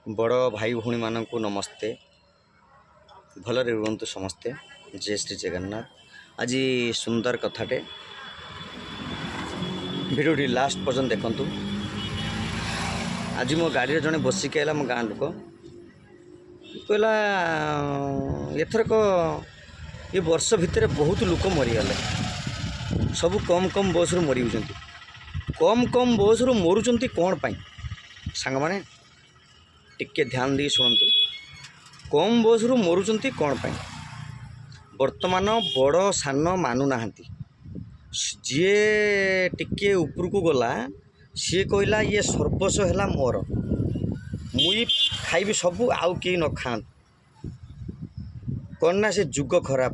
ବଡ଼ ଭାଇ ଭଉଣୀମାନଙ୍କୁ ନମସ୍ତେ। ଭଲରେ ରୁହନ୍ତୁ ସମସ୍ତେ। ଜୟ ଶ୍ରୀ ଜଗନ୍ନାଥ। ଆଜି ସୁନ୍ଦର କଥାଟେ, ଭିଡ଼ିଓଟି ଲାଷ୍ଟ ପର୍ଯ୍ୟନ୍ତ ଦେଖନ୍ତୁ। ଆଜି ମୋ ଗାଡ଼ିରେ ଜଣେ ବସିକି ଆଇଲା, ମୋ ଗାଁ ଲୋକ। କହିଲା, ଏଥରକ ଏ ବର୍ଷ ଭିତରେ ବହୁତ ଲୋକ ମରିଗଲେ, ସବୁ କମ୍ କମ୍ ବୟସରୁ ମରିଯାଉଛନ୍ତି। କମ୍ କମ୍ ବୟସରୁ ମରୁଛନ୍ତି କ'ଣ ପାଇଁ? ସାଙ୍ଗମାନେ, ଟିକେ ଧ୍ୟାନ ଦେଇ ଶୁଣନ୍ତୁ। କମ୍ ବୟସରୁ ମରୁଛନ୍ତି କ'ଣ ପାଇଁ? ବର୍ତ୍ତମାନ ବଡ଼ ସାନ ମାନୁନାହାନ୍ତି। ଯିଏ ଟିକିଏ ଉପରକୁ ଗଲା, ସିଏ କହିଲା, ଇଏ ସର୍ବସ୍ୱ ହେଲା ମୋର, ମୁଇଁ ଖାଇବି ସବୁ, ଆଉ କେହି ନ ଖାଆନ୍ତୁ। କ'ଣ ନା ସେ ଯୁଗ ଖରାପ,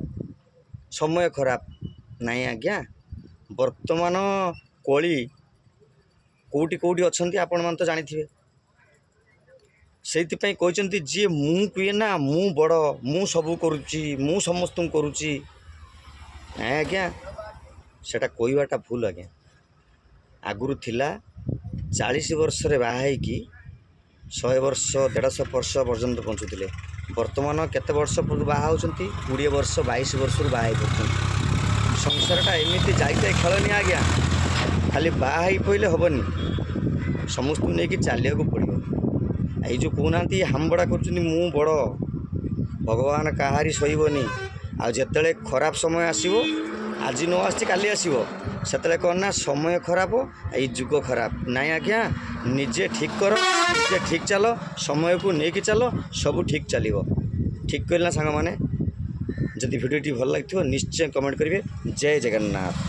ସମୟ ଖରାପ। ନାଇଁ ଆଜ୍ଞା, ବର୍ତ୍ତମାନ କଳି କେଉଁଠି କେଉଁଠି ଅଛନ୍ତି, ଆପଣମାନେ ତ ଜାଣିଥିବେ। ସେଇଥିପାଇଁ କହିଛନ୍ତି, ଯିଏ ମୁଁ କୁହେ ନା, ମୁଁ ବଡ଼, ମୁଁ ସବୁ କରୁଛି, ମୁଁ ସମସ୍ତଙ୍କୁ କରୁଛି, ନାଇଁ ଆଜ୍ଞା, ସେଇଟା କହିବାଟା ଭୁଲ ଆଜ୍ଞା। ଆଗରୁ ଥିଲା, 40 ବର୍ଷରେ ବାହା ହେଇକି 100 ବର୍ଷ, 150 ବର୍ଷ ପର୍ଯ୍ୟନ୍ତ ବଞ୍ଚୁଥିଲେ। ବର୍ତ୍ତମାନ କେତେ ବର୍ଷ ବାହା ହେଉଛନ୍ତି? 20 ବର୍ଷ, 22 ବର୍ଷରୁ ବାହା ହେଇପଡ଼ୁଛନ୍ତି। ସଂସାରଟା ଏମିତି ଯାଇଥାଏ ଖେଳନି ଆଜ୍ଞା। ଖାଲି ବାହା ହେଇ ପଡ଼ିଲେ ହେବନି, ସମସ୍ତଙ୍କୁ ନେଇକି ଚାଲିବାକୁ ପଡ଼ିବ। ଏଇ ଯେଉଁ କହୁନାହାନ୍ତି, ହାମ୍ବଡ଼ା କରୁଛନ୍ତି, ମୁଁ ବଡ଼, ଭଗବାନ କାହାରି ସହିବନି। ଆଉ ଯେତେବେଳେ ଖରାପ ସମୟ ଆସିବ, ଆଜି ନ ଆସିଛି କାଲି ଆସିବ, ସେତେବେଳେ କ'ଣ ନା ସମୟ ଖରାପ, ଏଇ ଯୁଗ ଖରାପ। ନାଇଁ ଆଜ୍ଞା, ନିଜେ ଠିକ୍ କର, ନିଜେ ଠିକ୍ ଚାଲ, ସମୟକୁ ନେଇକି ଚାଲ, ସବୁ ଠିକ୍ ଚାଲିବ। ଠିକ୍ କହିଲେ ନା ସାଙ୍ଗମାନେ? ଯଦି ଭିଡ଼ିଓଟି ଭଲ ଲାଗିଥିବ, ନିଶ୍ଚୟ କମେଣ୍ଟ କରିବେ। ଜୟ ଜଗନ୍ନାଥ।